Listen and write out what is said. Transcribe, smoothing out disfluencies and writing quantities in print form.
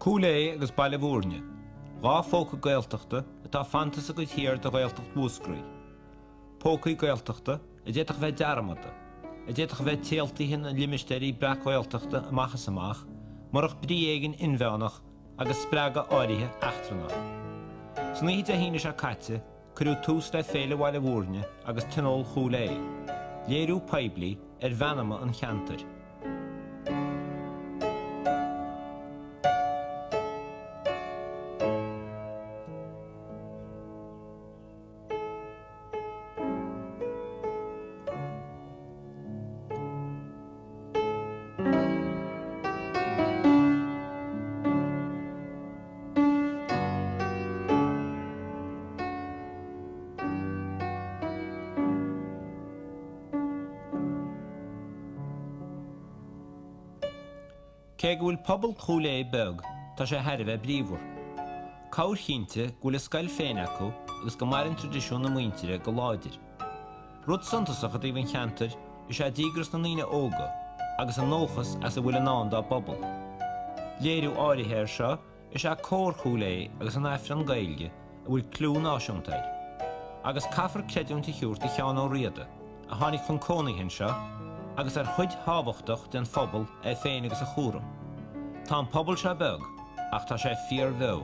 Cúil Aodha agus Baile Bhúirne, 2 phóca Gaeltachta atá fanta sa gcuid thiar de Ghaeltacht Mhúscraí. Pócaí Gaeltachta a d'fhéadfadh a bheith dearmadta, a d'fhéadfadh a bheith téaltaithe ina limistéirí breac-Ghaeltachta amach is amach, murach brí éigin inmheánach agus spreagadh áirithe eachtrannach. San oíche Dé hAoine seo caite, cuireadh tús le Féile Bhaile Bhúirne agus Tionól Chúil Aodha, léiriú poiblí ar mheanma an cheantair. Cé go bhfuil pobal Chúil Aodha beag, tá sé thar a bheith bríomhar. Cabhair chinnte go bhfuil a scoil féin acu agus go maireann traidisiún na muintire go láidir. Rud suntasach i dtaobh an cheantair is ea díogras na ndaoine óga agus a ndóchas as a bhfuil i ndán dá bpobal. Léiriú áirithe air seo is ea Cór Chúil Aodha agus an Aifreann Gaeilge a bhfuil clú náisiúnta air. Agus caithfear creidiúint a thabhairt do Sheán Ó Riada, a tháinig chun cónaithe anseo, agus ar chuid thábhachtach den phobal é féin agus a chúram. Tá an pobal seo beag, ach tá sé fíorbheo.